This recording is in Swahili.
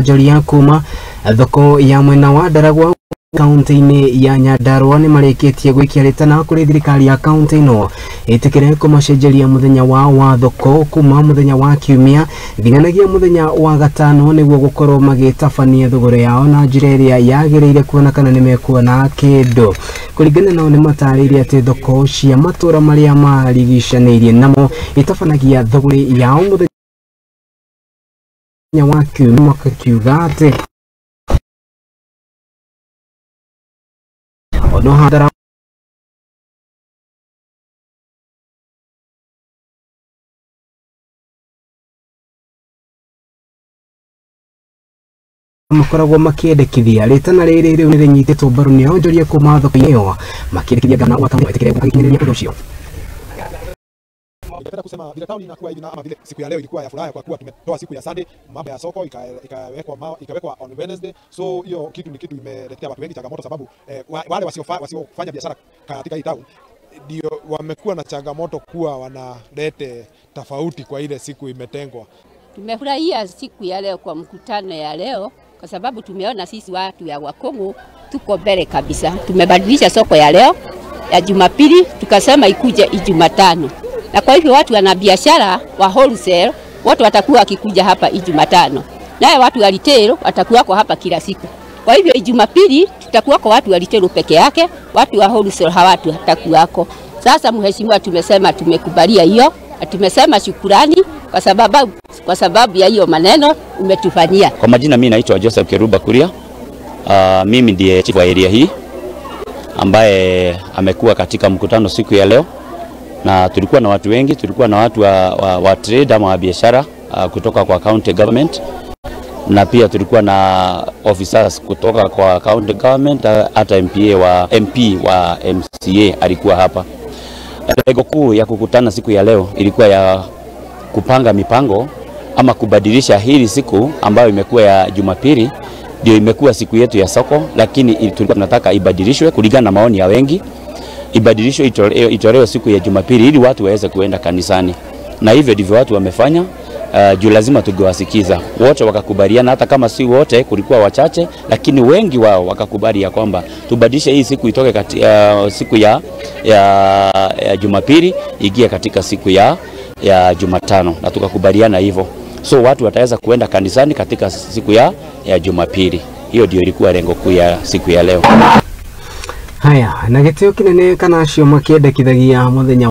Onjoria kuma thoko ya mwena wa Ndaragwa kaunti-inĩ ya Nyandarua nĩ marĩkĩtie gwĩkia rĩtana kũrĩ thirikari ya kaunti ĩno ĩtĩkĩre kũmacenjeria mũthenya wao wa thoko kuma mũthenya wa kiumia nginyanagia mũthenya wa gatano nĩguo gũkorwo magĩtabania thogora yao na njĩra ĩrĩa yagĩrĩire kuona kana nĩmekuona kĩndũ. Kũringana nao nĩ matarĩirie atĩ thoko cia matũra marĩa marigicanĩirie namo itabanagia thogora yao mũthenya wa kiumia, makakiuga atĩ no hadara makoragwo makĩendekithia rĩtana rĩrĩ rĩu nĩrĩnyitĩtwo mbaru nĩ onjoria kuma thoko-inĩ ĩyo makĩendekithia gavana wa kaunti etĩkĩre gũkinyĩrĩria ũndũ ũcio. Ningependa kusema vile town inakuwa hivi na ama vile siku ya leo ilikuwa ya furaha kwa kuwa tumetoa siku ya Sunday, mambo ya soko ikawekwa on Wednesday. So hiyo kitu ni kitu imeletea watu wengi changamoto, sababu wale wasiofanya biashara katika hii town ndio wamekuwa na changamoto kuwa wanalete tofauti kwa ile siku imetengwa. Tumefurahia siku ya leo kwa mkutano ya leo kwa sababu tumeona sisi watu ya Wakongo tuko mbele kabisa. Tumebadilisha soko ya leo ya Jumapili tukasema ikuje Ijumatano. Na kwa hivyo watu wana biashara wa wholesale watu watakuwa wakikuja hapa Ijumatano. Naye watu wa retail watakuwa kwa hapa kila siku. Kwa hivyo Jumapili tutakuwa kwa watu wa retail peke yake, watu wa wholesale hawatakuwako. Sasa mheshimiwa, tumesema tumekubalia hiyo, na tumesema shukurani kwa sababu ya hiyo maneno umetufanyia. Kwa majina mimi naitwa Joseph Keruba Kuria. Mimi ndiye chief wa area hii ambaye amekuwa katika mkutano siku ya leo. Na tulikuwa na watu wengi, tulikuwa na watu wa trade ama wa biashara kutoka kwa county government, na pia tulikuwa na officers kutoka kwa county government, hata MP wa MCA alikuwa hapa. Lengo kuu ya kukutana siku ya leo ilikuwa ya kupanga mipango ama kubadilisha hili siku ambayo imekuwa ya Jumapili ndio imekuwa siku yetu ya soko, lakini tulikuwa tunataka ibadilishwe kulingana na maoni ya wengi. Ibadilishwe itolewe siku ya Jumapili ili watu waweze kuenda kanisani. Na hivyo ndivyo watu wamefanya. Juu lazima tungewasikiza. Wote wakakubaliana, hata kama si wote, kulikuwa wachache, lakini wengi wao wakakubali ya kwamba tubadilishe hii siku itoke siku ya Jumapili ingie katika siku ya Jumatano, na tukakubaliana hivyo. So watu wataweza kuenda kanisani katika siku ya Jumapili. Hiyo ndio ilikuwa lengo kuu ya siku ya leo. Haya, na gĩtĩo kĩnene kana acio makĩendekithagia mũthenya